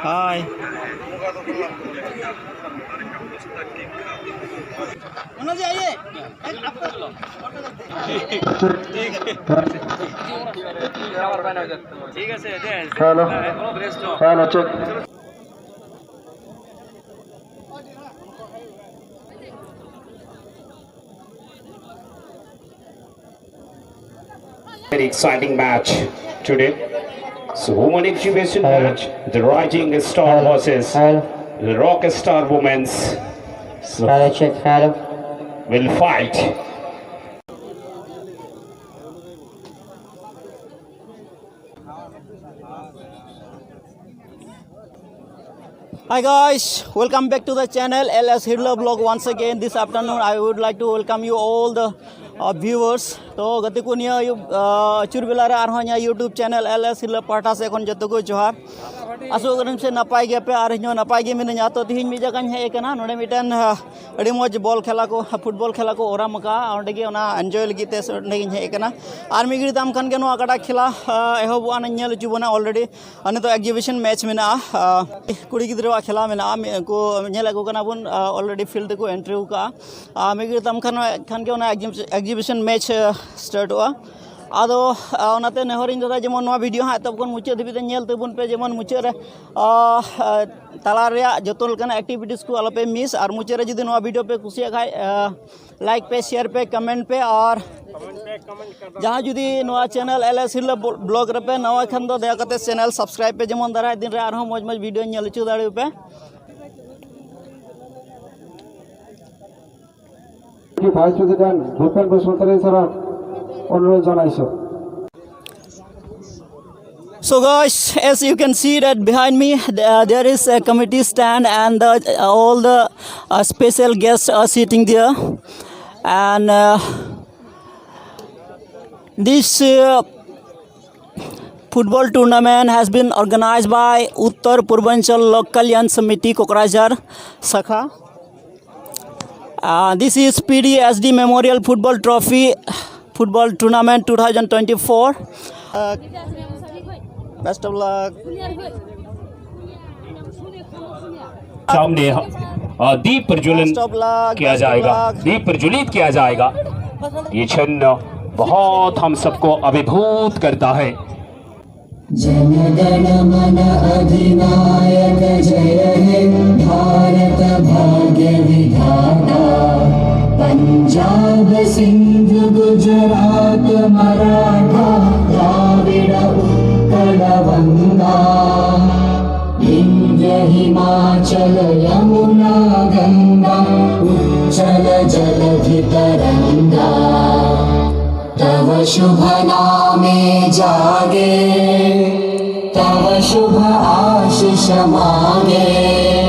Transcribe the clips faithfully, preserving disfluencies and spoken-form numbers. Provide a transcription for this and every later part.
हाय। ठीक है। Hello. Hello, check. Very exciting match today. So, women exhibition match, the Rising Star versus the Rock Star Women's. So, will fight. Hi guys, welcome back to the channel L S Hirla Vlog. Once again, this afternoon I would like to welcome you all the uh, viewers. ᱛᱚ ᱜᱟᱛᱮ ᱠᱚ, ᱱᱤᱭᱟᱹ ᱟᱹᱭᱩᱵ ᱟᱹᱪᱩᱨ ᱵᱮᱞᱟ ᱨᱮ ᱟᱨᱦᱚᱸ ᱤᱧᱟᱹᱜ YouTube channel L S Hirla ᱯᱟᱦᱴᱟ ᱥᱮᱫ ᱠᱷᱚᱱ ᱡᱚᱛᱚ ᱠᱚ ᱡᱚᱦᱟᱨ᱾ ᱟᱥᱚᱜ ᱠᱟᱹᱱᱟᱹᱧ ᱥᱮ ᱱᱟᱯᱟᱭ ᱜᱮᱭᱟᱯᱮ ᱟᱨ ᱤᱧ ᱦᱚᱸ ᱱᱟᱯᱟᱭ ᱜᱮ ᱢᱤᱱᱟᱹᱧᱟ᱾ ᱛᱚ ᱛᱤᱦᱤᱧ ᱢᱤᱫ ᱡᱟᱭᱜᱟᱧ ᱦᱮᱡ ᱟᱠᱟᱱᱟ, ᱱᱚᱰᱮ ᱢᱤᱫᱴᱮᱱ ᱟᱹᱰᱤ ᱢᱚᱡᱽ ᱵᱚᱞ ᱠᱷᱮᱞᱟ ᱠᱚ, ᱯᱷᱩᱴᱵᱚᱞ ᱠᱷᱮᱞᱟ ᱠᱚ ᱚᱨᱟᱢ ᱟᱠᱟᱫᱼᱟ, ᱚᱸᱰᱮ ᱜᱮ ᱚᱱᱟ ᱮᱱᱡᱚᱭ ᱞᱟᱹᱜᱤᱫ ᱛᱮ ᱚᱸᱰᱮ ᱜᱤᱧ ᱦᱮᱡ ᱟᱠᱟᱱᱟ᱾ ᱟᱨ ᱢᱤᱫ ᱜᱷᱟᱹᱲᱤᱡ ᱛᱟᱭᱚᱢ ᱠᱷᱟᱱ ᱜᱮ ᱱᱚᱣᱟ ᱚᱠᱟᱴᱟᱜ ᱠᱷᱮᱞᱟ ᱮᱦᱚᱵᱚᱜᱼᱟ, ᱚᱱᱟᱧ ᱧᱮᱞ ᱦᱚᱪᱚ ᱵᱚᱱᱟ᱾ Already ᱱᱤᱛᱚᱜ exhibition match ᱢᱮᱱᱟᱜᱼᱟ᱾ ᱠᱩᱲᱤ ᱜᱤᱫᱽᱨᱟᱹᱣᱟᱜ ᱠᱷᱮᱞᱟ ᱢᱮᱱᱟᱜᱼᱟ᱾ ᱩᱱᱠᱩ ᱧᱮᱞ ᱟᱹᱜᱩ ᱠᱟᱱᱟ ᱵᱚᱱ, already field ᱛᱮᱠᱚ entry ᱟᱠᱟᱫᱼᱟ᱾ ᱟᱨ ᱢᱤᱫ ᱜᱷᱟᱹᱲᱤᱡ ᱛᱟᱭᱚᱢ ᱠᱷᱟᱱ ᱠᱷᱟᱱ ᱜᱮ ᱚᱱᱟ exhibition match startᱚᱜᱼᱟ᱾ ᱟᱫᱚ ᱚᱱᱟᱛᱮ ᱱᱮᱦᱚᱨᱤᱧ ᱫᱟᱫᱟ, ᱡᱮᱢᱚᱱ ᱱᱚᱣᱟ video ᱦᱟᱸᱜ ᱮᱛᱚᱦᱚᱵ ᱠᱷᱚᱱ ᱢᱩᱪᱟᱹᱫ ᱫᱷᱟᱹᱵᱤᱡ ᱛᱮ ᱧᱮᱞ ᱛᱟᱵᱚᱱ ᱯᱮ, ᱡᱮᱢᱚᱱ ᱢᱩᱪᱟᱹᱫ ᱨᱮ ᱛᱟᱞᱟ ᱨᱮᱭᱟᱜ ᱡᱚᱛᱚ ᱞᱮᱠᱟᱱᱟᱜ activities ᱠᱚ ᱟᱞᱚᱯᱮ miss᱾ ᱟᱨ ᱢᱩᱪᱟᱹᱫ ᱨᱮ ᱡᱩᱫᱤ ᱱᱚᱣᱟ video ᱯᱮ ᱠᱩᱥᱤᱭᱟᱜ ᱠᱷᱟᱡ, like ᱯᱮ, share ᱯᱮ, comment ᱯᱮ᱾ ᱟᱨ ᱡᱟᱦᱟᱸ ᱡᱩᱫᱤ ᱱᱚᱣᱟ channel L S Hirla Vlog ᱨᱮᱯᱮ ᱱᱟᱣᱟ ᱠᱷᱟᱱ ᱫᱚ, ᱫᱟᱭᱟ ᱠᱟᱛᱮ channel subscribe ᱯᱮ, ᱡᱮᱢᱚᱱ ᱫᱟᱨᱟᱭ ᱫᱤᱱ ᱨᱮ ᱟᱨᱦᱚᱸ ᱢᱚᱡᱽ ᱢᱚᱡᱽ video ᱧᱮᱞ ᱦᱚᱪᱚ ᱫᱟᱲᱮᱭᱟᱯᱮ᱾ কি ভাইস প্রেসিডেন্ট ভূপেন বসুমতারী স্যারক অনুরোধ জানাইছো। So guys, as you can see that behind me, uh, there is a committee stand and the, all the uh, special guests are sitting there. And uh, this uh, football tournament has been organized by Uttar Purbanchal Lok Kalyan Samiti Kokrajhar Sakha. Uh, this is P D S D Memorial Football Trophy Football Tournament two thousand twenty-four. Uh, best of luck. सामने, अ, दीप प्रज्वलन किया जाएगा, दीप प्रज्वलित किया जाएगा। ये क्षण बहुत हम सबको अभिभूत करता है। जन गण मन अधिनायक जय हे भारत भाग्य विधाता। पंजाब सिंध गुजरात मराठा द्राविड़ उत्कल वंगा। विंध्य हिमाचल यमुना गंगा उच्छल जलधि तरंगा। तव शुभ नामे जागे, तव शुभ आशिष मागे,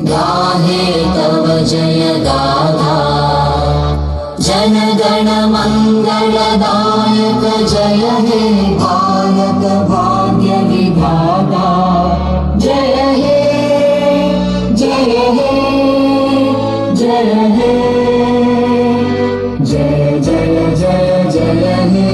गाहे तव जय गाथा। जन गण मंगल दायक जय हे भारत भाग्य विधाता। जय हे, जय हे, जय हे, जय जय जय जय हे।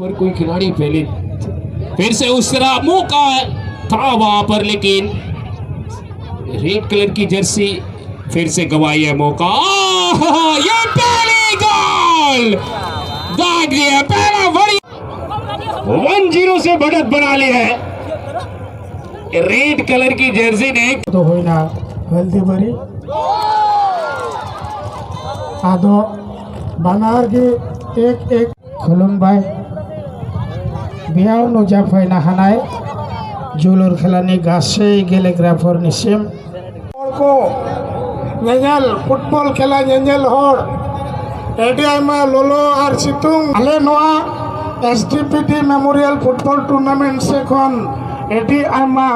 और कोई खिलाड़ी पहले, फिर से उस तरह मौका था वहां पर, लेकिन रेड कलर की जर्सी फिर से गंवाई है मौका। आहा, ये पहली गोल दाग दिया, पहला बड़ी वन जीरो से बढ़त बना ली है रेड कलर की जर्सी ने। ᱫᱚ ᱦᱩᱭᱱᱟ ᱦᱚᱞᱫᱤᱵᱟᱨᱤ᱾ ᱟᱫᱚ ᱵᱟᱱᱟᱨ ᱜᱮ ᱮᱠ ᱮᱠ᱾ ᱠᱷᱩᱞᱩᱢ ᱵᱟᱭ ᱵᱮᱭᱟᱣ ᱱᱩᱡᱟ ᱯᱷᱟᱭᱱᱟ ᱦᱟᱱᱟᱭ ᱡᱩᱞᱩᱨ ᱠᱷᱮᱞᱟᱱᱤ ᱜᱟᱥᱮ ᱜᱮᱞᱮᱜᱽᱨᱟᱯᱷᱚᱨ ᱱᱤᱥᱤᱢ᱾ ᱦᱚᱲ ᱠᱚ ᱧᱮᱧᱮᱞ, ᱯᱷᱩᱴᱵᱚᱞ ᱠᱷᱮᱞᱟ ᱧᱮᱧᱮᱞ ᱦᱚᱲ, ᱟᱹᱰᱤ ᱟᱭᱢᱟ ᱞᱚᱞᱚ ᱟᱨ ᱥᱤᱛᱩᱝ᱾ ᱟᱞᱮ ᱱᱚᱣᱟ S D P D Memorial Football Tournament ᱥᱮᱫ ᱠᱷᱚᱱ ᱟᱹᱰᱤ ᱟᱭᱢᱟ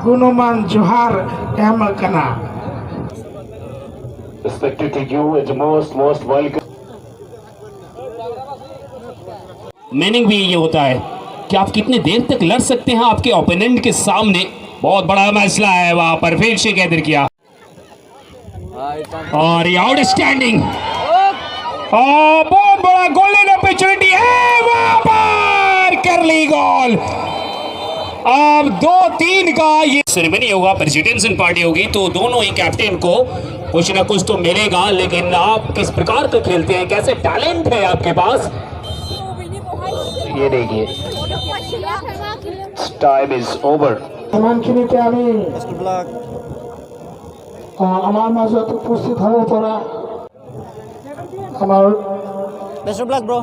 ᱜᱩᱱᱚᱢᱟᱱ ᱡᱚᱦᱟᱨ ᱮᱢ ᱟᱠᱟᱱᱟ᱾ Respected to you, it's most, most welcome. Meaning भी ये होता है कि आप कितने देर तक लड़ सकते हैं आपके ओपोनेंट के सामने। बहुत बड़ा मसला है वहां पर, फिर से गैदर किया। और ये आउटस्टैंडिंग, और बहुत बड़ा गोल्डन अपॉर्चुनिटी है, वहां पर कर ली गोल। अब दो तीन का ये सेरेमनी होगा, प्रेसिडेंस एंड पार्टी होगी, तो दोनों ही कैप्टन को कुछ ना कुछ तो मिलेगा। लेकिन आप किस प्रकार का खेलते हैं, कैसे टैलेंट है आपके पास, ये देखिए। Time is over. ইমানখিনিতে আমি, আহ, আমাৰ মাজত উপস্থিত হ'ব পৰা আমাৰ Best of luck, bro.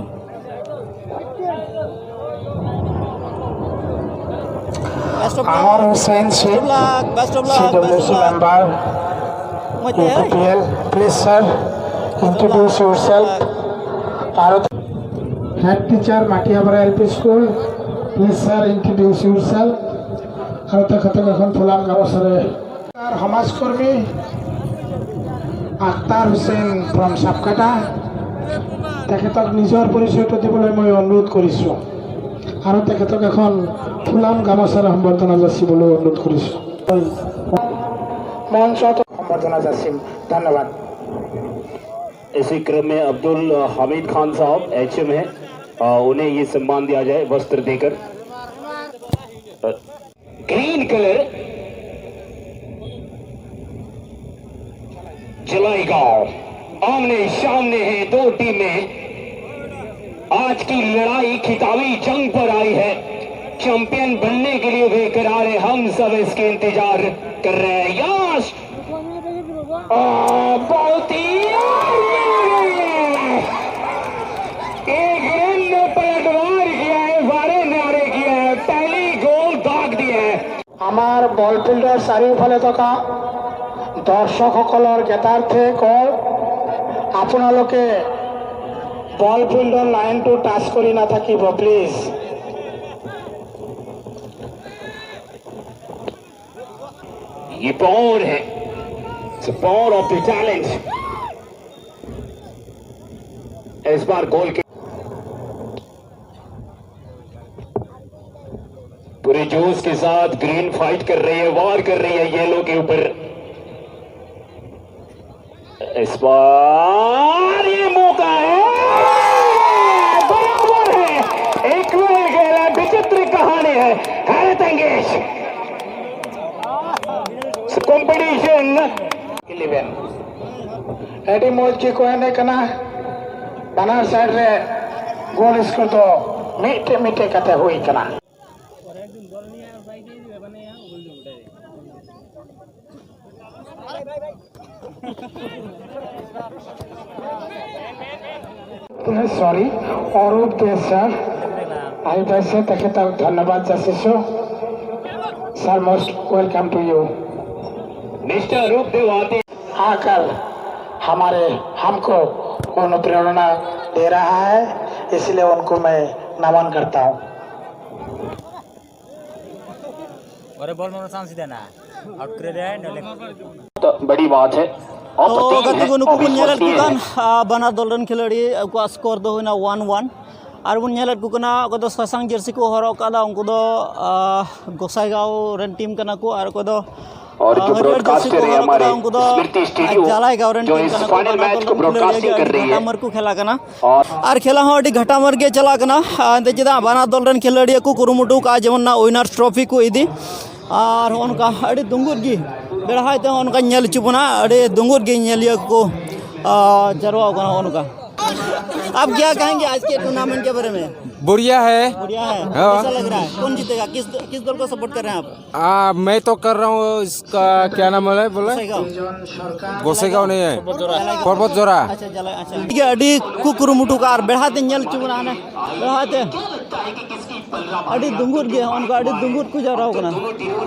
Best of luck. Anwar Hossain Sheikh, Best of luck, best of luck, best of CWC luck. Member, মই দে। APPL, please sir, introduce yourself. আৰু head teacher Matiapara L P school, please sir, introduce yourself. আৰু তেখেতক এখন ফুলাম গামোচাৰে। তাৰ সমাজকৰ্মী আখতাৰ হুছেইন from চাপকাটা, তেখেতক নিজৰ পৰিচয়টো দিবলৈ মই অনুৰোধ কৰিছোঁ আৰু তেখেতক এখন ফুলাম গামোচাৰে সম্বৰ্ধনা যাচিবলৈ অনুৰোধ কৰিছোঁ। মঞ্চত সম্বৰ্ধনা যাচিম। ধন্যবাদ। इसी क्रम में अब्दुल हमीद खान साहब, H M है। आ, उन्हें ये सम्मान दिया जाए वस्त्र देकर। ग्रीन कलर जलाईगांव, आमने सामने हैं दो टीमें। आज की लड़ाई खिताबी जंग पर आई है। चैंपियन बनने के लिए बेकरार है, हम सब इसके इंतजार कर रहे हैं। यश! आ, बहुत ही एक रन में पलटवार किया है, सारे न्यारे किया है, पहली गोल दाग दिया है। আমাৰ বল ফিল্ডৰ চাৰিওফালে থকা দৰ্শকসকলৰ জ্ঞাতাৰ্থে কওঁ, আপোনালোকে বল ফিল্ডৰ লাইনটো টাচ কৰি নাথাকিব, প্লিজ। ये पावर है, the power of the talent। इस बार गोल के पूरे जोश के साथ ग्रीन फाइट कर रही है, वार कर रही है येलो के ऊपर। इस बार ये मौका है, बराबर है। एक वेल खेला, विचित्र कहानी है। हैरत अंगेज कंपटीशन इलेवन। ᱟᱹᱰᱤ ᱢᱚᱡᱽ ᱜᱮᱠᱚ ᱮᱱᱮᱡ ᱠᱟᱱᱟ᱾ ᱵᱟᱱᱟᱨ ᱥᱟᱭᱤᱰ ᱨᱮ ᱜᱳᱞ ᱥᱠᱳᱨ ᱫᱚ ᱢᱤᱫᱴᱮᱡ ᱢᱤᱫᱴᱮᱡ ᱠᱟᱛᱮ ᱦᱩᱭ ᱠᱟᱱᱟ᱾ সরি, অরূপ দে স্যার, আমি পাইছে তেখেতক ধন্যবাদ যাচিছো। Sir, most welcome to you। Mister Rupdev आते आकर हमारे, हमको अनुप्रेरणा दे रहा है, इसलिए उनको मैं नमन करता हूँ। अरे बॉल में चांस देना। आउट कर दे। तो बड़ी बात है। ᱛᱚ ᱜᱟᱛᱮ ᱠᱚ, ᱱᱩᱠᱩ ᱵᱚᱱ ᱧᱮᱞᱮᱫ ᱠᱚ ᱠᱟᱱ, ᱟ, ᱵᱟᱱᱟᱨ ᱫᱚᱞ ᱨᱮᱱ ᱠᱷᱤᱞᱟᱲᱤ, ᱩᱱᱠᱩᱣᱟᱜ ᱥᱠᱳᱨ ᱫᱚ ᱦᱩᱭᱱᱟ ᱚᱣᱟᱱ ᱚᱣᱟᱱ᱾ ᱟᱨ ᱵᱚᱱ ᱧᱮᱞᱮᱫ ᱠᱚ ᱠᱟᱱᱟ, ᱚᱠᱚᱭ ᱫᱚ ᱥᱟᱥᱟᱝ ᱡᱟᱹᱨᱥᱤ ᱠᱚ ᱦᱚᱨᱚᱜ ᱟᱠᱟᱫᱟ, ᱩᱱᱠᱩ ᱫᱚ, ᱟ, ᱜᱚᱥᱟᱭᱜᱟᱸᱣ ᱨᱮᱱ ᱴᱤᱢ ᱠᱟᱱᱟ ᱠᱚ᱾ ᱟᱨ ᱚᱠᱚᱭ ᱫᱚ और जो ब्रॉडकास्टर है हमारे स्मृति स्टूडियो, जो इस फाइनल मैच को ब्रॉडकास्टिंग कर रही है। ᱟᱨ ᱠᱷᱮᱞᱟ ᱦᱚᱸ ᱟᱹᱰᱤ ᱜᱷᱟᱴᱟᱢᱟᱨ ᱜᱮ ᱪᱟᱞᱟᱜ ᱠᱟᱱᱟ᱾ ᱟᱨ ᱮᱱᱛᱮ ᱪᱮᱫᱟᱜ ᱵᱟᱱᱟᱨ ᱫᱚᱞ ᱨᱮᱱ ᱠᱷᱮᱞᱳᱰᱤᱭᱟᱹ ᱠᱚ ᱠᱩᱨᱩᱢᱩᱴᱩ ᱠᱟᱜᱼᱟ, ᱡᱮᱢᱚᱱ ᱱᱟ ᱩᱭᱱᱟᱨᱥ ᱴᱨᱚᱯᱷᱤ ᱠᱚ ᱤᱫᱤ᱾ ᱟᱨ ᱦᱚᱸᱜᱼᱚ ᱱᱚᱝᱠᱟ ᱟᱹᱰᱤ ᱫᱩᱸᱜᱩᱫ ᱜᱮ ᱵᱮᱲᱦᱟᱭ ᱛᱮᱦᱚᱸ ᱚᱱᱠᱟ ᱧᱮᱞ ᱦᱚᱪᱚ ᱵᱚᱱᱟ, ᱟᱹᱰᱤ ᱫᱩᱸᱜᱩᱫ ᱜᱮ ᱧᱮᱞᱤᱭᱟᱹ ᱠᱚ, ᱟᱨ, ᱡᱟᱨᱣᱟ ᱠᱟᱱᱟ ᱦᱚᱸᱜᱼᱚ ᱱᱚᱝᱠᱟ᱾ आप क्या कहेंगे आज के टूर्नामेंट के बारे में? बढ़िया है। बढ़िया है। हाँ। कैसा लग रहा है? कौन जीतेगा? किस किस दल को सपोर्ट कर रहे हैं आप? आ, मैं तो कर रहा हूँ इसका, क्या नाम है बोले? गोसेगांव। गोसेगांव नहीं है, पर्वत जोरा। अच्छा, जला, अच्छा। ᱴᱷᱤᱠ ᱜᱮᱭᱟ, ᱟᱹᱰᱤ ᱠᱚ ᱠᱩᱨᱩᱢᱩᱴᱩ ᱠᱟᱜᱼᱟ ᱟᱨ ᱵᱮᱲᱦᱟ ᱛᱮ ᱧᱮᱞ ᱦᱚᱪᱚ ᱵᱚᱱᱟ ᱦᱟᱱᱮ ᱵᱮᱲᱦᱟ ᱛᱮ᱾ ᱟᱹᱰᱤ ᱫᱩᱸᱜᱩᱫ ᱜᱮ, ᱚᱱᱠᱟ ᱟᱹᱰᱤ ᱫᱩᱸᱜᱩᱫ ᱠᱚ ᱡᱟᱣᱨᱟ ᱠᱟᱱᱟ᱾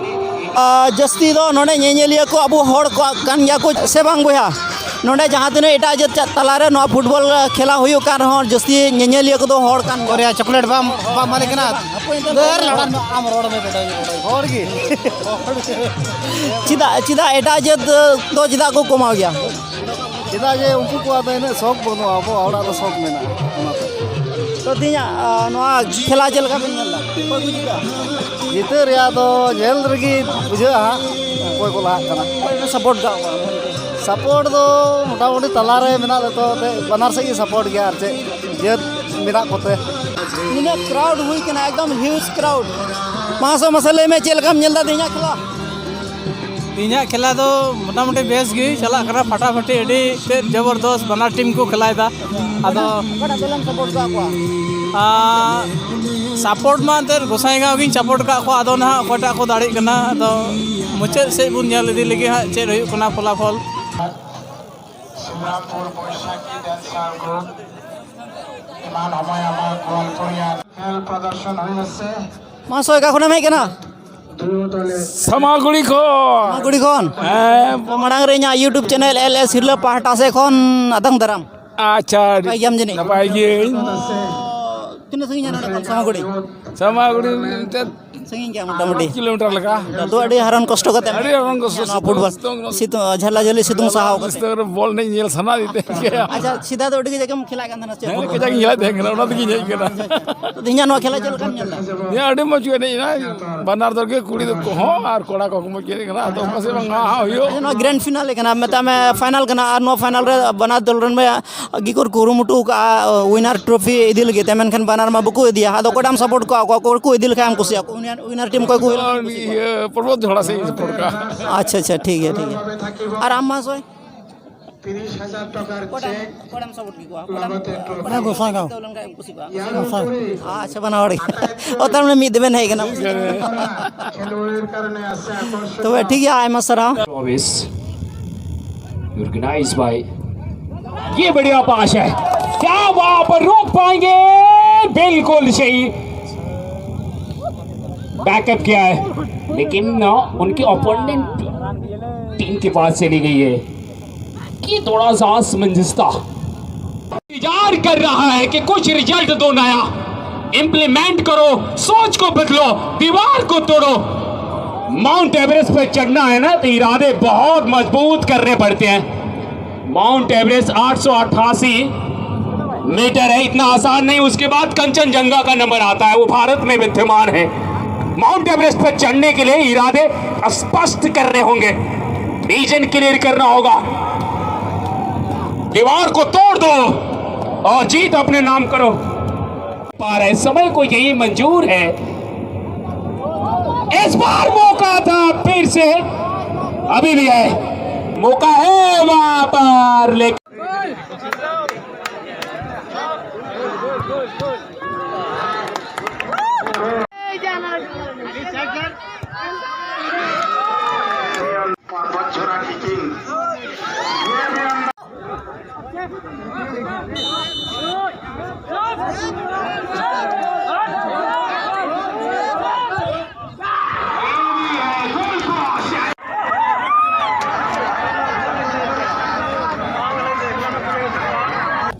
ᱟᱨ ᱡᱟᱹᱥᱛᱤ ᱫᱚ ᱱᱚᱰᱮ ᱧᱮᱧᱮᱞᱤᱭᱟᱹ ᱠᱚ ᱟᱵᱚ ᱦᱚᱲ ᱠᱚ ᱠᱟᱱ ᱜᱮᱭᱟ ᱠᱚ ᱥᱮ ᱵᱟᱝ ᱵᱚᱭᱦᱟ? ᱱᱚᱰᱮ ᱡᱟᱦᱟᱸ ᱛᱤᱱᱟᱹᱜ ᱮᱴᱟᱜ ᱡᱟᱹᱛ ᱪᱟ-, ᱛᱟᱞᱟᱨᱮ ᱱᱚᱣᱟ ᱯᱷᱩᱴᱵᱚᱞ ᱠᱷᱮᱞᱟ ᱦᱩᱭᱩᱜ ᱠᱟᱱ ᱨᱮᱦᱚᱸ ᱡᱟᱹᱥᱛᱤ ᱧᱮᱧᱮᱞᱤᱭᱟᱹ ᱠᱚᱫᱚ ᱦᱚᱲ ᱠᱟᱱ ᱜᱮᱭᱟ᱾ ᱪᱚᱠᱞᱮᱴ ᱵᱟᱢ ᱵᱟᱢ ᱮᱢᱟᱞᱮ ᱠᱟᱱᱟ᱾ ᱫᱟᱹᱨ ᱞᱟᱲᱟᱱ ᱟᱢ ᱨᱚᱲ ᱢᱮ ᱵᱮᱴᱟ, ᱦᱚᱲ ᱜᱮ᱾ ᱪᱮᱫᱟᱜ, ᱪᱮᱫᱟᱜ ᱮᱴᱟᱜ ᱡᱟᱹᱛ ᱫᱚ ᱪᱮᱫᱟᱜ ᱠᱚ ᱠᱚᱢᱟᱣ ᱜᱮᱭᱟ? ᱪᱮᱫᱟᱜ ᱡᱮ ᱩᱱᱠᱩ ᱠᱚᱣᱟᱜ ᱫᱚ ᱤᱱᱟᱹᱜ ᱥᱚᱠ ᱵᱟᱹᱱᱩᱜᱼᱟ, ᱟᱵᱚ ᱦᱚᱲᱟᱜ ᱫᱚ ᱥᱚᱠ ᱢᱮᱱᱟᱜᱼᱟ ᱚᱱᱟᱛᱮ᱾ ᱛᱚ ᱛᱮᱦᱮᱧᱟᱜ, ᱟ, ᱱᱚᱣᱟ ᱠᱷᱮᱞᱟ ᱪᱮᱫ ᱞᱮᱠᱟ ᱵᱮᱱ ᱧᱮᱞ ᱮᱫᱟ? ᱚᱠᱚᱭ ᱠᱚ ᱡᱤᱛᱟᱹᱜᱼᱟ? ᱡᱤᱛᱟᱹᱜ ᱨᱮᱭᱟᱜ ᱫᱚ ᱧᱮᱞ ᱨᱮᱜᱮ ᱵᱩᱡᱷᱟᱹᱜᱼᱟ ᱦᱟᱸᱜ ᱚᱠᱚᱭ ᱠᱚ ᱞᱟᱦᱟᱜ ᱠᱟᱱᱟ᱾ ᱚᱠᱚᱭ ᱯᱮ ᱥᱟᱯᱳᱨᱴ ᱠᱟᱜ ᱠᱚᱣᱟ? ᱥᱟᱯᱳᱨᱴ ᱫᱚ ᱢᱚᱴᱟᱢᱩᱴᱤ ᱛᱟᱞᱟᱨᱮ ᱢᱮᱱᱟᱜ ᱞᱮᱛᱚ ᱛᱮ ᱵᱟᱱᱟᱨ ᱥᱮᱫ ᱜᱮ ᱥᱟᱯᱳᱨᱴ ᱜᱮᱭᱟ ᱟᱨ ᱪᱮᱫ ᱡᱟᱹᱛ ᱢᱮᱱᱟᱜ ᱠᱚᱛᱮ᱾ ᱱᱤᱱᱟᱹᱜ ᱠᱨᱟᱣᱰ ᱦᱩᱭ ᱠᱟᱱᱟ, ᱮᱠᱫᱚᱢ ᱦᱤᱭᱩᱡᱽ ᱠᱨᱟᱣᱰ᱾ ᱢᱟᱥᱮ, ᱢᱟᱥᱮ ᱞᱟᱹᱭ ᱢᱮ, ᱪᱮᱫ ᱞᱮᱠᱟᱢ ᱧᱮᱞ ᱮᱫᱟ ᱛᱮᱦᱮᱧᱟᱜ ᱠᱷᱮᱞᱟ? ᱛᱮᱦᱮᱧᱟᱜ ᱠᱷᱮᱞᱟ ᱫᱚ ᱢᱚᱴᱟᱢᱩᱴᱤ ᱵᱮᱥ ᱜᱮ ᱪᱟᱞᱟᱜ ᱠᱟᱱᱟ, ᱯᱷᱟᱴᱟᱯᱷᱟᱴᱤ ᱟᱹᱰᱤ ᱛᱮᱫ ᱡᱚᱵᱚᱨᱫᱚᱥ ᱵᱟᱱᱟᱨ ᱴᱤᱢ ᱠᱚ ᱠᱷᱮᱞᱟᱭᱮᱫᱟ᱾ ᱟᱫᱚ ᱚᱠᱟᱴᱟᱜ ᱫᱚᱞᱮᱢ ᱥᱟᱯᱳᱨᱴ ᱠᱟᱜ ᱠᱚᱣᱟ? ᱟᱨ ᱥᱟᱯᱳᱨᱴ ᱢᱟ ᱮᱱᱛᱮᱫ ᱜᱚᱸᱥᱟᱭᱜᱟᱸᱣ ᱜᱤᱧ ᱥᱟᱯᱳᱨᱴ ᱠᱟᱜ ᱠᱚᱣᱟ, ᱟᱫᱚ ᱱᱟᱦᱟᱜ ᱚᱠᱚᱭᱴᱟᱜ ᱠᱚ ᱫᱟᱲᱮᱜ ᱠᱟᱱᱟ, ᱟᱫᱚ ᱢᱩᱪᱟᱹᱫ ᱥᱮᱫ ᱵᱚᱱ ᱧᱮᱞ ᱤᱫᱤ ᱞᱮᱜᱮ ᱦᱟᱸᱜ ᱪᱮᱫ ᱦᱩᱭᱩᱜ ᱠᱟᱱᱟ ᱯᱷᱚᱞᱟᱯᱷᱚᱞ᱾ ᱥᱤᱢᱨᱟᱢᱯᱩᱨ ᱵᱳᱭᱥᱟᱠᱷᱤ ᱰᱮᱱᱥᱟᱨ ᱜᱨᱩᱯ ᱮᱢᱟᱱ ᱦᱚᱢᱚᱭ ᱟᱢᱟᱨ ᱜᱳᱣᱟᱞᱯᱩᱨᱤᱭᱟ ᱠᱷᱮᱞ ᱯᱨᱚᱫᱚᱨᱥᱚᱱ ᱦᱩᱭ ᱟᱥᱮ? ᱢᱟᱥᱚᱭ, ᱚᱠᱟ ᱠᱷᱚᱱᱮᱢ ᱦᱮᱡ ᱠᱟᱱᱟ? ᱥᱟᱢᱟᱜᱩᱲᱤ ᱠᱷᱚᱱ᱾ ᱥᱟᱢᱟᱜᱩᱲᱤ ᱠᱷᱚᱱ? ᱦᱮᱸ᱾ ᱛᱚ, ᱢᱟᱲᱟᱝ ᱨᱮ ᱤᱧᱟᱹᱜ YouTube ᱪᱮᱱᱮᱞ ᱮᱞ ᱮᱥ ᱦᱤᱨᱞᱟᱹ ᱯᱟᱦᱴᱟ ᱥᱮᱫ ᱠᱷᱚᱱ ᱟᱫᱟᱝ ᱫᱟᱨᱟᱢ᱾ ᱟᱪᱪᱷᱟ, ᱱᱟᱯᱟᱭ ᱜᱮᱭᱟᱢ ᱡᱟᱹᱱᱤᱡ? ᱱᱟᱯᱟᱭ ᱜᱤᱭᱟᱹᱧ᱾ ᱛᱚ, ᱛᱤᱱᱟᱹᱜ ᱥᱟᱺᱜᱤᱧᱟ ᱱᱚᱰᱮ ᱠᱷᱚᱱ ᱥᱟᱢᱟᱜᱩᱲᱤ? ᱥᱟᱢᱟᱜᱩᱲᱤ ᱢᱤᱫᱴᱮᱱ ᱥᱟᱺᱜᱤᱧ ᱜᱮᱭᱟ ᱢᱚᱴᱟᱢᱩᱴᱤ᱾ ᱠᱤᱞᱳᱢᱤᱴᱟᱨ ᱞᱮᱠᱟ᱾ ᱛᱚ ᱟᱹᱰᱤ ᱦᱟᱨᱚᱱ ᱠᱚᱥᱴᱚ ᱠᱟᱛᱮ ᱟᱹᱰᱤ ᱦᱟᱨᱚᱱ ᱠᱚᱥᱴᱚ᱾ ᱱᱚᱣᱟ ᱯᱷᱩᱴᱵᱚᱞ ᱥᱤᱛᱩᱝ, ᱡᱷᱟᱞᱟ ᱡᱷᱟᱹᱞᱤ ᱥᱤᱛᱩᱝ ᱥᱟᱦᱟᱣ ᱠᱟᱛᱮ᱾ ᱥᱤᱛᱩᱝ ᱨᱮ ᱵᱚᱞ ᱮᱱᱮᱡ ᱧᱮᱞ ᱥᱟᱱᱟ ᱤᱫᱤ ᱛᱮ᱾ ᱟᱪᱪᱷᱟ, ᱥᱮᱫᱟᱭ ᱫᱚ ᱟᱹᱰᱤ ᱠᱟᱡᱟᱠ ᱮᱢ ᱠᱷᱮᱞᱟᱜ ᱠᱟᱱ ᱛᱟᱦᱮᱱᱟ ᱥᱮ? ᱦᱮᱸ, ᱠᱟᱡᱟᱠ ᱤᱧ ᱠᱷᱮᱞᱟᱜ ᱛᱟᱦᱮᱸ ᱠᱟᱱᱟ, ᱚᱱᱟ ᱛᱮᱜᱤᱧ ᱦᱮᱡ ᱠᱟᱱᱟ᱾ ᱛᱚ ᱛᱮᱦᱮᱧᱟᱜ ᱱᱚᱣᱟ ᱠᱷᱮᱞᱟ ᱪᱮᱫ ᱞᱮᱠᱟᱢ ᱧᱮᱞ ᱮᱫᱟ? ᱦᱮᱸ, ᱟᱹᱰᱤ ᱢᱚᱡᱽ ᱠᱚ ᱮᱱᱮᱡ ᱮᱱᱟ, ᱵᱟᱱᱟᱨ ᱫᱚᱞ ᱜᱮ, ᱠᱩᱲᱤ ᱠᱚᱦᱚᱸ ᱟᱨ ᱠᱚᱲᱟ ᱠᱚᱦᱚᱸ ᱠᱚ ᱢᱚᱡᱽ ᱠᱚ ᱮᱱᱮᱡ ᱠᱟᱱᱟ᱾ ᱟᱫᱚ ᱯᱟᱥᱮᱡ ᱵᱟᱝ ᱱᱚᱣᱟ ᱦᱚᱸ ᱦᱩᱭᱩᱜ᱾ ᱟᱪᱪᱷᱟ, ᱱᱚᱣᱟ ᱜᱨᱮᱱᱰ ᱯᱷᱤᱱᱟᱞᱮ ᱠᱟᱱᱟ, ᱢᱮᱛᱟᱜ ᱢᱮ ᱯᱷᱟᱭᱱᱟᱞ ᱠᱟᱱᱟ, ᱟᱨ ᱱᱚᱣᱟ ᱯᱷᱟᱭᱱᱟᱞ ᱨᱮ ᱵᱟᱱᱟᱨ ᱫᱚᱞ ᱨᱮᱱ ᱜᱮᱠᱚ ᱠᱩᱨᱩᱢᱩᱴᱩ ᱟᱠᱟᱫᱼᱟ ᱩᱭᱱᱟᱨ ᱴᱨᱚᱯᱷᱤ ᱤᱫᱤ ᱞᱟᱹᱜᱤᱫ ᱛᱮ, ᱢᱮᱱᱠᱷᱟᱱ ᱵᱟᱱᱟᱨ ᱢᱟ ᱵᱟᱠᱚ ᱤᱫᱤᱭᱟ᱾ ᱟᱫᱚ ᱚᱠᱚᱭᱴᱟᱜ ᱮᱢ ᱥᱟᱯᱳᱨᱴ ᱠᱚᱣᱟ, ᱚᱠᱚᱭ ᱠᱚ ᱤᱫᱤ ᱞᱮᱠᱷᱟᱱ ᱮᱢ ᱠᱩᱥᱤᱭᱟᱜᱼᱟ? ᱩᱭᱱᱟᱨ, ᱩᱭᱱᱟᱨ ᱴᱤᱢ ᱚᱠᱚᱭ ᱠᱚ ᱦᱩᱭ ᱞᱮᱱᱠᱷᱟᱱ ᱮᱢ ᱠᱩᱥᱤᱭᱟᱜᱼᱟ? ᱤᱭᱟᱹ, ᱯᱨᱚᱢᱳᱫ ᱡᱷᱚᱲᱟ ᱥᱮᱫ ᱤᱧ ᱥᱟᱯᱳᱨᱴ ᱠᱟᱜᱼᱟ᱾ ᱟᱪᱪᱷᱟ ᱟᱪᱪᱷᱟ, ᱴᱷᱤᱠ ᱜᱮᱭᱟ ᱴᱷᱤᱠ ᱜᱮᱭᱟ᱾ ᱟᱨ ᱟᱢ ᱢᱟ ᱥᱚᱭ? ᱚᱠᱟᱴᱟᱜ ᱚᱠᱟᱴᱟᱜ ᱮᱢ ᱥᱟᱯᱳᱨᱴ ᱠᱮᱠᱚᱣᱟ? ᱚᱠᱟᱴᱟᱜ ᱮᱢ, ᱚᱠᱟᱴᱟᱜ ᱮᱢ ᱜᱳᱥᱟᱭᱜᱟᱸᱣ᱾ ᱡᱤᱛᱟᱹᱣ ᱞᱮᱱᱠᱷᱟᱱ ᱮᱢ ᱠᱩᱥᱤ ᱠᱚᱜᱼᱟ? ᱜᱳᱥᱟᱭᱜᱟᱸᱣ᱾ ᱟᱪᱪᱷᱟ, ᱵᱟᱱᱟ ᱦᱚᱲ ᱜᱮ᱾ ᱚ, ᱛᱟᱨ ᱢᱟᱱᱮ ᱢᱤᱫ ᱫᱚᱵᱮᱱ ᱦᱮᱡ ᱠᱟᱱᱟ᱾ ᱛᱚᱵᱮ ᱴᱷᱤᱠ ᱜᱮᱭᱟ, ᱟᱭᱢᱟ ᱥᱟᱨᱦᱟᱣ᱾ चौबीस, organized by, ये बढ़िया पास है, क्या वहां पर रोक पाएंगे? बिल्कुल सही, बैकअप किया है, लेकिन ना, उनके अपोनेंट टीम के पास चली गई है। ये थोड़ा सा असमंजसता, इंतजार कर रहा है कि कुछ रिजल्ट दो नया, इम्प्लीमेंट करो, सोच को बदलो, दीवार को तोड़ो। माउंट एवरेस्ट पर चढ़ना है ना, तो इरादे बहुत मजबूत करने पड़ते हैं। माउंट एवरेस्ट आठ सौ अट्ठासी मीटर है, इतना आसान नहीं। उसके बाद कंचनजंगा का नंबर आता है, वो भारत में विद्यमान है। माउंट एवरेस्ट पर चढ़ने के लिए इरादे स्पष्ट करने होंगे, विजन क्लियर करना होगा। दीवार को तोड़ दो और जीत अपने नाम करो। पा रहे समय को यही मंजूर है। इस बार मौका था, फिर से, अभी भी है, मौका है वहां पर, लेकिन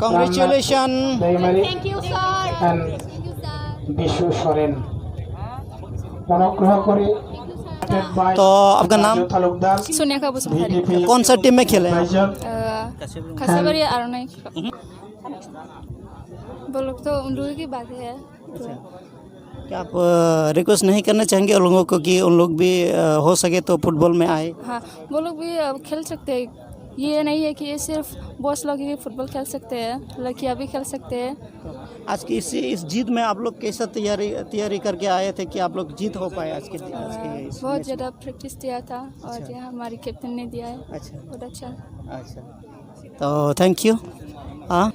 Congratulations. Thank you, sir. Bishu সরেন। অনুগ্রহ করে। तो आपका नाम? তালুকদার। सोनिया का बसुमतारी। कौन सा टीम में खेले हैं? अ, खसाबारी आरोनाई। वो लोग तो उन लोगों की बात है। क्या आप रिक्वेस्ट नहीं करना चाहेंगे उन लोगों को कि उन लोग भी अ, हो सके तो फुटबॉल में आए? हाँ, वो लोग भी अ, खेल सकते हैं। ये नहीं है कि ये सिर्फ बॉस लोग ही फुटबॉल खेल सकते हैं, लड़कियाँ भी खेल सकते हैं। आज की इस इस जीत में आप लोग कैसा तैयारी तैयारी करके आए थे कि आप लोग जीत हो पाए आज के आज के इस बहुत मैच में? ज़्यादा प्रैक्टिस दिया था और अच्छा। यहाँ हमारी कैप्टन ने दिया है। अच्छा। बहुत अच्छा। अच्छा। तो थैंक यू। हाँ।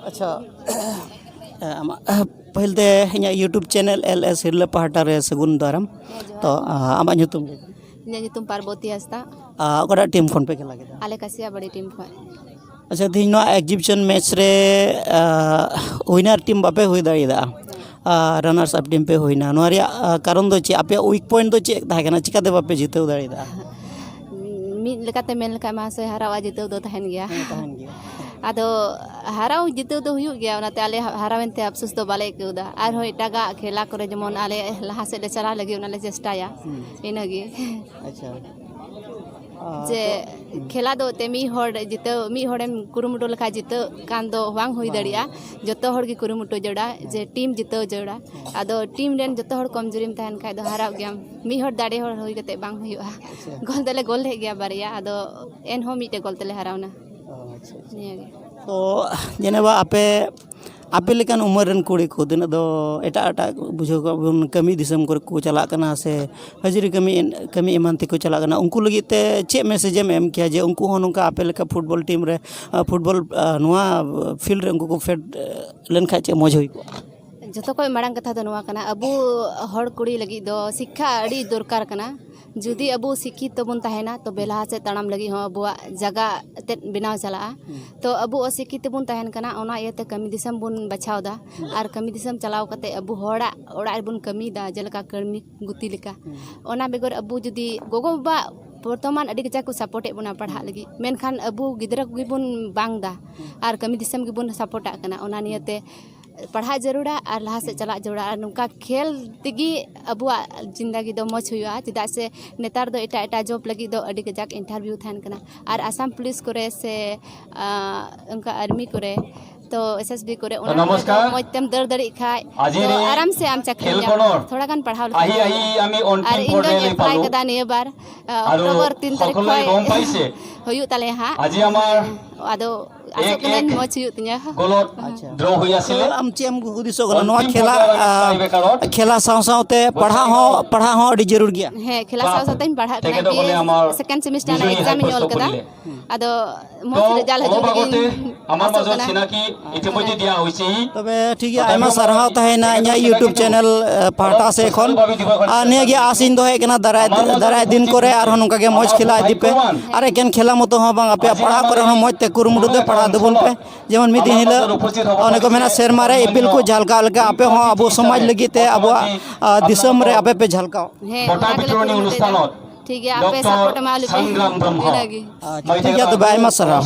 अच्छा। ᱟᱢᱟᱜ ᱯᱟᱹᱦᱤᱞ ᱛᱮ ᱤᱧᱟᱹᱜ YouTube ᱪᱮᱱᱮᱞ ᱮᱞ ᱮᱥ ᱦᱤᱨᱞᱟᱹ ᱯᱟᱦᱴᱟ ᱨᱮ ᱥᱟᱹᱜᱩᱱ ᱫᱟᱨᱟᱢ᱾ ᱦᱮᱸ, ᱡᱚᱦᱟᱨ᱾ ᱛᱚ, ᱟ, ᱟᱢᱟᱜ ᱧᱩᱛᱩᱢ ᱞᱟᱹᱭ ᱢᱮ᱾ ᱤᱧᱟᱹᱜ ᱧᱩᱛᱩᱢ ᱯᱟᱨᱵᱚᱛᱤ ᱦᱟᱸᱥᱫᱟ᱾ ᱟ, ᱚᱠᱟᱴᱟᱜ ᱴᱤᱢ ᱠᱷᱚᱱ ᱯᱮ ᱠᱷᱮᱞᱟ ᱠᱮᱫᱟ? ᱟᱞᱮ ᱠᱟᱥᱤᱭᱟᱵᱟᱲᱤ ᱴᱤᱢ ᱠᱷᱚᱱ᱾ ᱟᱪᱪᱷᱟ, ᱛᱮᱦᱮᱧ ᱱᱚᱣᱟ ᱮᱠᱡᱤᱵᱤᱥᱚᱱ ᱢᱮᱪ ᱨᱮ, ᱟ, ᱩᱭᱱᱟᱨ ᱴᱤᱢ ᱵᱟᱯᱮ ᱦᱩᱭ ᱫᱟᱲᱮᱭᱟᱫᱟ, ᱟ, ᱨᱟᱱᱟᱨᱥ ᱟᱯ ᱴᱤᱢ ᱯᱮ ᱦᱩᱭᱱᱟ᱾ ᱱᱚᱣᱟ ᱨᱮᱭᱟᱜ, ᱟ, ᱠᱟᱨᱚᱱ ᱫᱚ ᱪᱮᱫ? ᱟᱯᱮᱭᱟᱜ ᱩᱭᱤᱠ ᱯᱚᱭᱮᱱᱴ ᱫᱚ ᱪᱮᱫ ᱛᱟᱦᱮᱸ ᱠᱟᱱᱟ? ᱪᱤᱠᱟᱹᱛᱮ ᱵᱟᱯᱮ ᱡᱤᱛᱟᱹᱣ ᱫᱟᱲᱮᱭᱟᱫᱟ? ᱢᱤᱫ ᱞᱮᱠᱟᱛᱮ ᱢᱮᱱ ᱞᱮᱠᱷᱟᱱ ᱢᱟᱦᱟᱥᱚᱭ, ᱦᱟᱨᱟᱣ ᱟᱨ ᱡᱤᱛᱟᱹᱣ ᱫᱚ ᱛᱟᱦᱮᱱ ᱜᱮᱭᱟ᱾ ᱦᱮᱸ, ᱛᱟᱦᱮᱱ ᱜᱮᱭᱟ᱾ ᱟᱫᱚ ᱦᱟᱨᱟᱣ ᱡᱤᱛᱟᱹᱣ ᱫᱚ ᱦᱩᱭᱩᱜ ᱜᱮᱭᱟ, ᱚᱱᱟᱛᱮ ᱟᱞᱮ ᱦᱟᱨᱟᱣᱮᱱ ᱛᱮ ᱟᱯᱥᱳᱥ ᱫᱚ ᱵᱟᱞᱮ ᱟᱹᱭᱠᱟᱹᱣ ᱮᱫᱟ᱾ ᱟᱨᱦᱚᱸ ᱮᱴᱟᱜᱟᱜ ᱠᱷᱮᱞᱟ ᱠᱚᱨᱮ ᱡᱮᱢᱚᱱ ᱟᱞᱮ ᱞᱟᱦᱟ ᱥᱮᱫ ᱞᱮ ᱪᱟᱞᱟᱣ ᱞᱟᱹᱜᱤᱫ, ᱚᱱᱟ ᱞᱮ ᱪᱮᱥᱴᱟᱭᱟ᱾ ᱦᱩᱸ᱾ ᱤᱱᱟᱹᱜᱮ᱾ ᱟᱪᱪᱷᱟ᱾ ᱡᱮ ᱛᱚ, ᱦᱩᱸ᱾ ᱠᱷᱮᱞᱟ ᱫᱚ ᱮᱱᱛᱮ ᱢᱤᱫ ᱦᱚᱲ ᱡᱤᱛᱟᱹᱣ, ᱢᱤᱫ ᱦᱚᱲᱮᱢ ᱠᱩᱨᱩᱢᱩᱴᱩ ᱞᱮᱠᱷᱟᱱ ᱡᱤᱛᱟᱹᱜ ᱠᱟᱱ ᱫᱚ ᱵᱟᱝ ᱦᱩᱭ ᱵᱟᱝ ᱫᱟᱲᱮᱭᱟᱜᱼᱟ᱾ ᱦᱩᱭ ᱫᱟᱲᱮᱭᱟᱜᱼᱟ᱾ ᱡᱚᱛᱚ ᱦᱚᱲ ᱜᱮ ᱠᱩᱨᱩᱢᱩᱴᱩ ᱡᱟᱹᱨᱩᱲᱟ, ᱦᱮᱸ᱾ ᱡᱮ ᱴᱤᱢ ᱡᱤᱛᱟᱹᱣ ᱡᱟᱹᱨᱩᱲᱟ᱾ ᱦᱮᱸ᱾ ᱟᱫᱚ ᱴᱤᱢ ᱨᱮᱱ ᱡᱚᱛᱚ ᱦᱚᱲ ᱠᱚᱢᱡᱩᱨᱤᱢ ᱛᱟᱦᱮᱱ ᱠᱷᱟᱡ ᱫᱚ ᱦᱟᱨᱟᱣ ᱜᱮᱭᱟᱢ᱾ ᱢᱤᱫ ᱦᱚᱲ ᱫᱟᱲᱮ ᱦᱚᱲ ᱦᱩᱭ ᱠᱟᱛᱮ ᱵᱟᱝ ᱦᱩᱭᱩᱜᱼᱟ᱾ ᱟᱪᱪᱷᱟ᱾ ᱜᱳᱞ ᱫᱚᱞᱮ ᱜᱳᱞ ᱞᱮᱫ ᱜᱮᱭᱟ ᱵᱟᱨᱭᱟ, ᱟᱫᱚ ᱮᱱᱦᱚᱸ ᱢᱤᱫᱴᱮᱡ ᱜᱳᱞ ᱛᱮᱞᱮ ᱦᱟᱨᱟᱣᱱᱟ᱾ ᱚ, ᱟᱪᱪᱷᱟ, ᱟᱪᱪᱷᱟ᱾ ᱱᱤᱭᱟᱹᱜᱮ᱾ ᱛᱚ, ᱡᱮᱱᱮᱵᱟ ᱟᱯᱮ, ᱟᱯᱮ ᱞᱮᱠᱟᱱ ᱩᱢᱮᱨ ᱨᱮᱱ ᱠᱩᱲᱤ ᱠᱚ ᱛᱤᱱᱟᱹᱜ ᱫᱚ ᱮᱴᱟᱜ ᱮᱴᱟᱜ, ᱵᱩᱡᱷᱟᱹᱣ ᱠᱟᱜ ᱵᱚᱱ, ᱠᱟᱹᱢᱤ ᱫᱤᱥᱚᱢ ᱠᱚᱨᱮ ᱠᱚ ᱪᱟᱞᱟᱜ ᱠᱟᱱᱟ ᱥᱮ ᱦᱟᱹᱡᱨᱤ ᱠᱟᱹᱢᱤ, ᱠᱟᱹᱢᱤ ᱮᱢᱟᱱ ᱛᱮᱠᱚ ᱪᱟᱞᱟᱜ ᱠᱟᱱᱟ, ᱩᱱᱠᱩ ᱞᱟᱹᱜᱤᱫ ᱛᱮ ᱪᱮᱫ ᱢᱮᱥᱮᱡᱽ ᱮᱢ ᱮᱢ ᱠᱮᱭᱟ ᱡᱮ ᱩᱱᱠᱩ ᱦᱚᱸ ᱱᱚᱝᱠᱟ ᱟᱯᱮ ᱞᱮᱠᱟ ᱯᱷᱩᱴᱵᱚᱞ ᱴᱤᱢ ᱨᱮ, ᱟ, ᱯᱷᱩᱴᱵᱚᱞ, ᱟ, ᱱᱚᱣᱟ ᱯᱷᱤᱞᱰ ᱨᱮ ᱩᱱᱠᱩ ᱠᱚ ᱯᱷᱮᱰ, ᱟ, ᱞᱮᱱᱠᱷᱟᱡ ᱪᱮᱫ ᱢᱚᱡᱽ ᱦᱩᱭ ᱠᱚᱜᱼᱟ? ᱡᱚᱛᱚ ᱠᱷᱚᱱ ᱢᱟᱲᱟᱝ ᱠᱟᱛᱷᱟ ᱫᱚ ᱱᱚᱣᱟ ᱠᱟᱱᱟ, ᱟᱵᱚ ᱦᱚᱲ ᱠᱩᱲᱤ ᱞᱟᱹᱜᱤᱫ ᱫᱚ ᱥᱤᱠᱠᱷᱟ ᱟᱹᱰᱤ ᱫᱚᱨᱠᱟᱨ ᱠᱟᱱᱟ᱾ ᱡᱩᱫᱤ ᱟᱵᱚ ᱥᱤᱠᱠᱷᱤᱛ ᱛᱮᱵᱚᱱ ᱛᱟᱦᱮᱱᱟ, ᱛᱚᱵᱮ ᱞᱟᱦᱟ ᱥᱮᱫ ᱛᱟᱲᱟᱢ ᱞᱟᱹᱜᱤᱫ ᱦᱚᱸ ᱟᱵᱚᱣᱟᱜ ᱡᱟᱭᱜᱟ ᱮᱱᱛᱮᱫ ᱵᱮᱱᱟᱣ ᱪᱟᱞᱟᱜᱼᱟ᱾ ᱦᱩᱸ᱾ ᱛᱚ ᱟᱵᱚ ᱚᱥᱤᱠᱠᱷᱤᱛ ᱛᱮᱵᱚᱱ ᱛᱟᱦᱮᱱ ᱠᱟᱱᱟ, ᱚᱱᱟ ᱤᱭᱟᱹᱛᱮ ᱠᱟᱹᱢᱤ ᱫᱤᱥᱚᱢ ᱵᱚᱱ ᱵᱟᱪᱷᱟᱣ ᱮᱫᱟ᱾ ᱦᱩᱸ᱾ ᱟᱨ ᱠᱟᱹᱢᱤ ᱫᱤᱥᱚᱢ ᱪᱟᱞᱟᱣ ᱠᱟᱛᱮ ᱟᱵᱚ ᱦᱚᱲᱟᱜ ᱚᱲᱟᱜ ᱨᱮᱵᱚᱱ ᱠᱟᱹᱢᱤᱭᱮᱫᱟ, ᱡᱮᱞᱮᱠᱟ ᱠᱟᱹᱲᱢᱤ ᱜᱩᱛᱤ ᱞᱮᱠᱟ᱾ ᱦᱩᱸ᱾ ᱚᱱᱟ ᱵᱮᱜᱚᱨ ᱟᱵᱚ ᱡᱩᱫᱤ ᱜᱚᱜᱚ-ᱵᱟᱵᱟ ᱵᱚᱨᱛᱚᱢᱟᱱ ᱟᱹᱰᱤ ᱠᱟᱡᱟᱠ ᱠᱚ ᱥᱟᱯᱳᱨᱴᱮᱫ ᱵᱚᱱᱟ ᱯᱟᱲᱦᱟᱜ ᱞᱟᱹᱜᱤᱫ, ᱢᱮᱱᱠᱷᱟᱱ ᱟᱵᱚ ᱜᱤᱫᱽᱨᱟᱹ ᱠᱚᱜᱮ ᱵᱚᱱ ᱵᱟᱝ ᱮᱫᱟ᱾ ᱦᱩᱸ᱾ ᱟᱨ ᱠᱟᱹᱢᱤ ᱫᱤᱥᱚᱢ ᱜᱮᱵᱚᱱ ᱥᱟᱯᱳᱨᱴᱟᱜ ᱠᱟᱱᱟ᱾ ᱚᱱᱟ ᱱᱤᱭᱟᱹᱛᱮ ᱯᱟᱲᱦᱟᱜ ᱡᱟᱹᱨᱩᱲᱟ ᱟᱨ ᱞᱟᱦᱟ ᱥᱮᱫ ᱪᱟᱞᱟᱜ ᱡᱟᱹᱨᱩᱲᱟ, ᱟᱨ ᱱᱚᱝᱠᱟ ᱠᱷᱮᱞ ᱛᱮᱜᱮ ᱟᱵᱚᱣᱟᱜ ᱡᱤᱱᱫᱟᱜᱤ ᱫᱚ ᱢᱚᱡᱽ ᱦᱩᱭᱩᱜᱼᱟ᱾ ᱪᱮᱫᱟᱜ ᱥᱮ ᱱᱮᱛᱟᱨ ᱫᱚ ᱮᱴᱟᱜ ᱮᱴᱟᱜ ᱡᱚᱵ ᱞᱟᱹᱜᱤᱫ ᱫᱚ ᱟᱹᱰᱤ ᱠᱟᱡᱟᱠ ᱤᱱᱴᱟᱨᱵᱷᱤᱭᱩ ᱛᱟᱦᱮᱱ ᱠᱟᱱᱟ, ᱟᱨ ᱟᱥᱟᱢ ᱯᱩᱞᱤᱥ ᱠᱚᱨᱮ ᱥᱮ ᱟᱸ, ᱚᱱᱠᱟ ᱟᱨᱢᱤ ᱠᱚᱨᱮ, ᱛᱚ ᱮᱥ ᱮᱥ ᱵᱤ ᱠᱚᱨᱮ, ᱚᱱᱟ ᱠᱚᱨᱮ ᱫᱚ ᱱᱚᱢᱚᱥᱠᱟᱨ᱾ ᱢᱚᱡᱽ ᱛᱮᱢ ᱫᱟᱹᱲ ᱫᱟᱲᱮᱭᱟᱜ ᱠᱷᱟᱡ ᱟᱡᱤᱨ ᱛᱚ ᱟᱨᱟᱢ ᱥᱮ ᱟᱢ ᱪᱟᱹᱠᱨᱤ ᱧᱟᱢ᱾ ᱠᱷᱮᱞ ᱠᱚᱱᱚᱨ᱾ ᱛᱷᱚᱲᱟ ᱜᱟᱱ ᱯᱟᱲᱦᱟᱣ ᱞᱮᱠᱷᱟᱡ ᱟᱦᱤ ᱦᱩᱭᱩᱜᱼᱟ᱾ ᱟᱦᱤ ᱟᱢᱤ ᱚᱱ ᱟᱨ ᱴᱷᱮᱱ ᱤᱧ ᱫᱚᱧ ᱯᱚᱨᱫᱮ ᱞᱮ ᱮᱯᱞᱟᱭ ᱯᱟᱞᱩ᱾ ᱠᱟᱫᱟ ᱱᱤᱭᱟᱹ ᱵᱟᱨ, ᱟᱨ ᱚᱠᱴᱳᱵᱚᱨ ᱛᱤᱱ ᱛᱟᱹᱨᱤᱠᱷ ᱠᱷᱚᱡ ᱜᱚᱢ ᱯᱟᱭᱥᱮ᱾ ᱦᱩᱭᱩᱜ ᱛᱟᱞᱮᱭᱟ ᱦᱟᱸᱜ᱾ ᱟᱡᱤ ᱟᱢᱟᱨ ᱟᱫᱚ ᱟᱥᱚᱜ ᱮᱠ ᱠᱟᱹᱱᱟᱹᱧ ᱮᱠ ᱢᱚᱡᱽ ᱦᱩᱭᱩᱜ ᱛᱤᱧᱟᱹ᱾ ᱜᱳᱞ ᱟᱪᱪᱷᱟ᱾ ᱰᱨᱚ ᱦᱩᱭ ᱛᱚ ᱟᱥᱤᱞᱮ᱾ ᱟᱢ ᱪᱮᱫ ᱮᱢ ᱦᱩᱫᱤᱥᱚᱜ ᱠᱟᱱᱟ ᱱᱚᱣᱟ ᱚᱱᱛᱤᱢ ᱠᱷᱮᱞᱟ, ᱯᱚᱨᱡᱟᱭ ᱨᱮ ᱟ, ᱴᱟᱭ ᱵᱨᱮᱠᱟᱨ ᱠᱷᱮᱞᱟ ᱥᱟᱶ ᱥᱟᱶᱛᱮ ᱯᱟᱲᱦᱟᱣ ᱦᱚᱸ, ᱯᱟᱲᱦᱟᱣ ᱦᱚᱸ ᱟᱹᱰᱤ ᱡᱟᱹᱨᱩᱲ ᱜᱮᱭᱟ? ᱦᱮᱸ, ᱠᱷᱮᱞᱟ ᱥᱟᱶ ᱥᱟᱶᱛᱮᱧ ᱯᱟᱲᱦᱟᱜ ᱠᱟᱱᱟ, ᱛᱮᱜᱮ ᱫᱚ ᱵᱤ ᱮ ᱵᱚᱞᱮ ᱟᱢᱟᱨ ᱥᱮᱠᱮᱱᱰ ᱥᱮᱢᱤᱥᱴᱟᱨ ᱨᱮᱱᱟᱜ ᱵᱤᱡᱚᱭᱤ ᱮᱠᱡᱟᱢ ᱤᱧ ᱦᱟᱭ ᱚᱞ ᱠᱟᱫᱟ᱾ ᱯᱨᱚᱥᱛᱚ ᱠᱚᱨᱤᱞᱮ᱾ ᱟᱫᱚ ᱢᱚᱡᱽ ᱛᱚ, ᱨᱮᱡᱟᱞᱴ ᱦᱤᱡᱩᱜ ᱚᱵᱟᱵᱚᱛᱮ ᱞᱟᱹᱜᱤᱫ ᱤᱧ ᱟᱢᱟᱨ ᱟᱥᱚᱜ ᱢᱟᱡᱷᱮ ᱠᱟᱱᱟ᱾ ᱪᱷᱤᱱᱟᱠᱤ ᱤᱛᱤᱢᱚᱫᱽᱫᱷᱮ ᱫᱤᱭᱟ ᱦᱚᱭᱥᱮ ᱦᱤ᱾ ᱛᱚᱵᱮ ᱴᱷᱤᱠ ᱜᱮᱭᱟ, ᱟᱭᱢᱟ ᱥᱟᱨᱦᱟᱣ ᱛᱟᱦᱮᱱᱟ ᱤᱧᱟᱹᱜ YouTube channel, ᱮ, ᱯᱟᱦᱴᱟ ᱥᱮᱫ ᱠᱷᱚᱱ᱾ ᱟᱨ ᱱᱤᱭᱟᱹ ᱜᱮ ᱟᱥ ᱤᱧ ᱫᱚᱦᱚᱭᱮᱫ ᱠᱟᱱᱟ, ᱫᱟᱨᱟᱭ, ᱫᱟᱨᱟᱭ ᱫᱤᱱ ᱠᱚᱨᱮ ᱟᱨᱦᱚᱸ ᱱᱚᱝᱠᱟ ᱜᱮ ᱢᱚᱡᱽ ᱠᱷᱮᱞᱟ ᱤᱫᱤ ᱯᱮ᱾ ᱟᱨ ᱮᱠᱮᱱ ᱠᱷᱮᱞᱟ ᱢᱚᱛᱚ ᱦᱚᱸ ᱵᱟᱝ, ᱟᱯᱮᱭᱟᱜ ᱯᱟᱲᱦᱟᱜ ᱠᱚᱨᱮ ᱦᱚᱸ ᱢᱚᱡᱽ ᱛᱮ ᱠᱩᱨᱩᱢᱩᱴᱩ ᱛᱮ ᱯᱟᱲᱦᱟᱣ ᱛᱟᱵᱚᱱ ᱯᱮ᱾ ᱡᱮᱢᱚᱱ ᱢᱤᱫ ᱫᱤᱱ ᱦᱤᱞᱳᱜ ᱚᱱᱮ ᱠᱚ ᱢᱮᱱᱟ, ᱥᱮᱨᱢᱟ ᱨᱮ ᱤᱯᱤᱞ ᱠᱚ ᱡᱷᱟᱞᱠᱟᱜ ᱞᱮᱠᱟ, ᱟᱯᱮ ᱦᱚᱸ ᱟᱵᱚ ᱥᱚᱢᱟᱡᱽ ᱞᱟᱹᱜᱤᱫ ᱛᱮ, ᱟᱵᱚᱣᱟᱜ, ᱟ, ᱫᱤᱥᱚᱢ ᱨᱮ ᱟᱯᱮ ᱯᱮ ᱡᱷᱟᱞᱠᱟᱣ᱾ ᱦᱮᱸ, ᱚᱱᱟ ᱜᱮᱞᱮ ᱠᱩᱨᱩᱢᱩᱴᱩᱭᱮᱫᱟ᱾ ᱴᱷᱤᱠ ᱜᱮᱭᱟ, ᱟᱯᱮ ᱥᱟᱯᱳᱨᱴ ᱮᱢᱟ ᱞᱮᱯᱮ᱾ ᱤᱱᱟᱹᱜᱮ᱾ ᱟᱪᱪᱷᱟ, ᱴᱷᱤᱠ ᱜᱮᱭᱟ, ᱛᱚᱵᱮ ᱟᱭᱢᱟ ᱥᱟᱨᱦᱟᱣ᱾